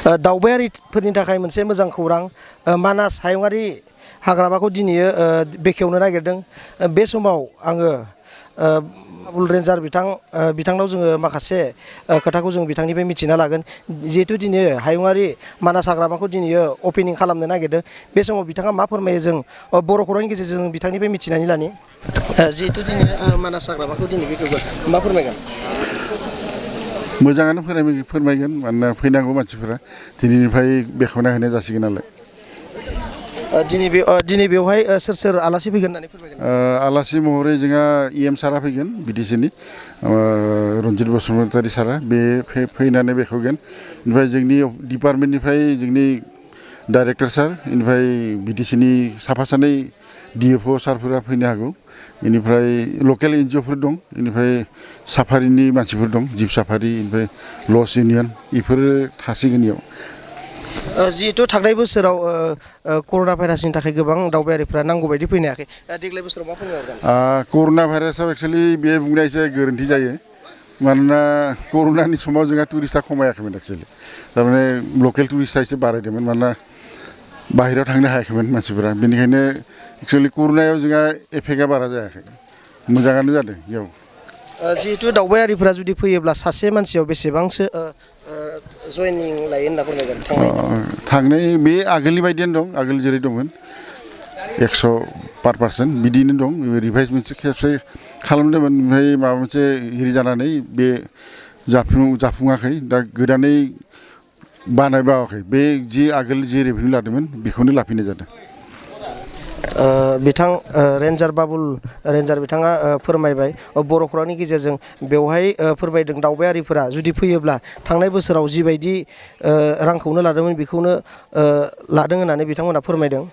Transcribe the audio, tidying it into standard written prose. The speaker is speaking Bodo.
दावबायारिफोरनि थाखाय मोनसे मोजां खौरां मानास हायुङारि हाग्रामाखौ दिनै बेखेवनो नागिरदों। बे समाव आङो बुल रेन्जार बिथांनाव जोङो माखासे खोथाखौ जों बिथांनिफ्राय मिथिना लागोन। जिहेतु दिनै हायुङारि मानास हाग्रामाखौ दिनै अपेनिं खालामनो नागिरदों, बे समाव बिथाङा मा फोरमायो जों बर' खौरांनि गेजेरजों बिथांनिफ्राय मिथिनानै लानि। जिहेतु दिनै मानास हाग्रामाखौ दिनै बेखेवगोन, मा फोरमायगोन? मोजाङानो फोरमायगोन, मानोना फैनांगौ मानसिफोरा दिनैनिफ्राय बेखेवना होनाय जासिगोन नालाय। दिनै बेवहाय सोर सोर आलासि फैगोन होननानै फोरमायगोन? आलासि महरै जोंहा EM सारा फैगोन, BDCनि रन्जित बसुमतारी सारा, बे फैनानै बेखेवगोन। ओमफ्राय जोंनि डिपार्टमेन्टनिफ्राय जोंनि डाइरेक्टर सार, ओमफ्राय BDCनि साफा सानै DFO सारफोरा फैनो हागौ। बेनिफ्राय लकेल NGOफोर दं, बेनिफ्राय साफारिनि मानसिफोर दं, जिब साफारि, ओमफ्राय लज इउनियन, बेफोरो थासिगोन इयाव। जिहेतु थांनाय बोसोराव कर'ना भाइरासनि थाखाय गोबां दावबायारिफ्रा नांगौ बायदि फैनो हायाखै, देग्लाय बोसोराव मा फोरमायहरगोन? कर'ना भाइरासआव एक्सुवेलि बे बुंनाया एसे गोरोन्थि जायो। मानोना कर'नानि समाव जोंहा टुरिस्टआ खमायाखैमोन एक्सुवेलि, थारमाने लकेल टुरिस्टआ एसे बारायदोंमोन, मानोना बाहेरायाव थांनो हायाखैमोन मानसिफोरा। बेनिखायनो एक्सुवेलि कर'नायाव जोंहा एफेक्टआ बारा जायाखै, मोजाङानो जादों इयाव। जिहेतु दावबायारिफ्रा जुदि फैयोब्ला सासे मानसियाव बेसेबांसो जयनिं लायो होनना फोरमायगोन? थांनाय बे आगोलनि बायदियानो दं, आगोल जेरै दंमोन 100 पार पार्सन बिदिनो दं। रिभाइस मोनसे खेबसे खालामदोंमोन, ओमफ्राय माबा मोनसे हिरि जानानै बे जाफुङाखै। दा गोदानै बानायबावाखै, बे जि आगोल जि रेभिनिउ लादोंमोन बेखौनो लाफिननाय जादों। रेन्जार बिथाङा फोरमायबाय बर' खौरांनि गेजेरजों बेवहाय फोरमायदों दावबायारिफोरा जुदि फैयोब्ला थांनाय बोसोराव जिबायदि रांखौनो लादोंमोन बेखौनो लादों होननानै बिथांमोना फोरमायदों।